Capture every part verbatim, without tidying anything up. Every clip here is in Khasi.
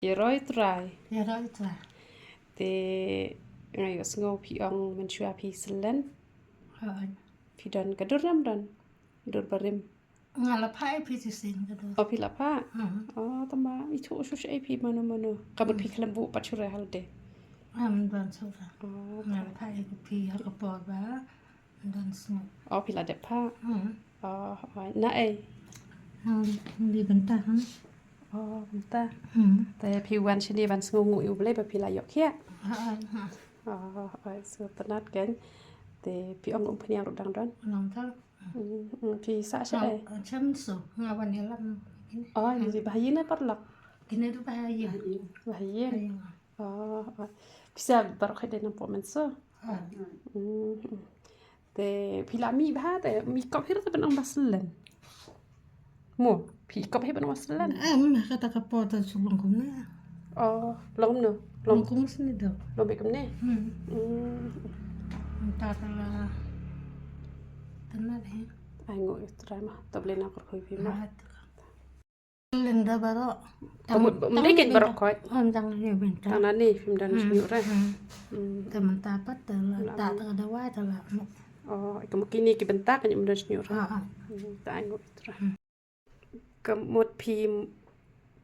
Ïaroh Trai. Ïaroh Trai. Te nga ïohsngew phi ong mynshuwa phi slem. Hooid. Phi don ka dur ne ym don? Dur barim. Nga la phah ïa phi shisien ka dur. O phi la phah? Hmm. O tangba ithuh shuh shuh ïa phi mano mano. Ka mut phi khlem buh pat shuh re halade. Em don shuh re. O. Nga la phah ïa phi ha ka por ba don shuh. O phi la dep phah. Hmm. O, o, na ei? Hmm, di bynta, hmm. O, bynta. Hmm. Te phi wan shane ban sngewnguh ïa U Blei ba phi la ïoh khiah. Ha, ha. O, o, sngewtynnat kein. Te phi ong um pynïar u dang don. Nang thar. Hmm, hmm, phi sah sha ei? Chem so, nga wan ïalam. O, ni ba ha ïing ne paralok? Kine ruh ba ha ïing. Ba ha ïing. Ba ha ïing. O, o. Phi sah baroh khoit dei nang pok mynso. Ha. Hmm, hmm. Te phi la mih bha te mih kop hi ruh te ban ong ba slem. Mo, phi kop hi ban ong ba slem. Em, kata ka por ta shu long kumne. O, long kumno? Long kumne sini do. Long beit kumne. Hmm. Hmm. Mynta ta la. Tana deh. Ai nguh ïa U Trai ma. To Blei nang kyrkhu ïa phi ma. Linda baroh. Ka mut ba ym dei kein baroh khoit. Tang nangne bynta. Tang nangne phim don shñiuh re. Hmm. Te mynta pat te la ta ta ka dawai te la. O, ka mut kine ki bynta ka ym don shñiuh re. Ah, ah. Hmm, ta ai nguh Trai. Hmm. Ka mut phi,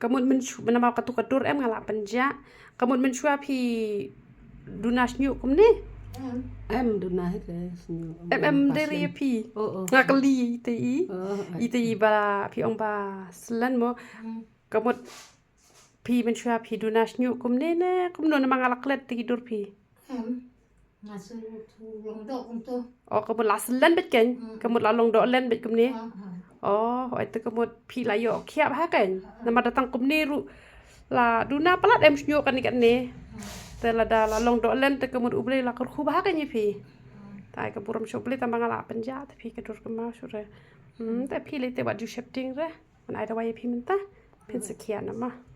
ka mut mynshuwa, namar katu ka dur em nga la pynjah. Ka mut mynshuwa phi duna shñiuh kumne? Em duna hi ka shñiuh. Em, em dei ri ïa phi. O, o. Nga kylli ita i. O, ita i ba phi ong ba slem mo. Hmm. Ka mut phi mynshuwa phi duna shñiuh kumne ne kumno namar nga la klet ita ki dur phi. Em. Nga shu long doh kumto. O, ka mut la slem beit kein. Hmm. Ka mut la long doh len beit kumne. Ah, ah. O, hooid te ka mut phi la ïoh khiah bha kein. Ah, ah. Namar da tang kumne ruh la duna palat em shñiuh kane kane. Ah. Te lada la long doh len te ka mut U Blei la kyrkhu bha kein ïa phi. Ah. Te ai ka burom sha U Blei tangba nga la pynjah te phi ka dur kynmaw shuh re. Hmm, te phi lei te wat ju sheptieng re. Ngan ai dawai ïa phi mynta. Phin sa khiah namar.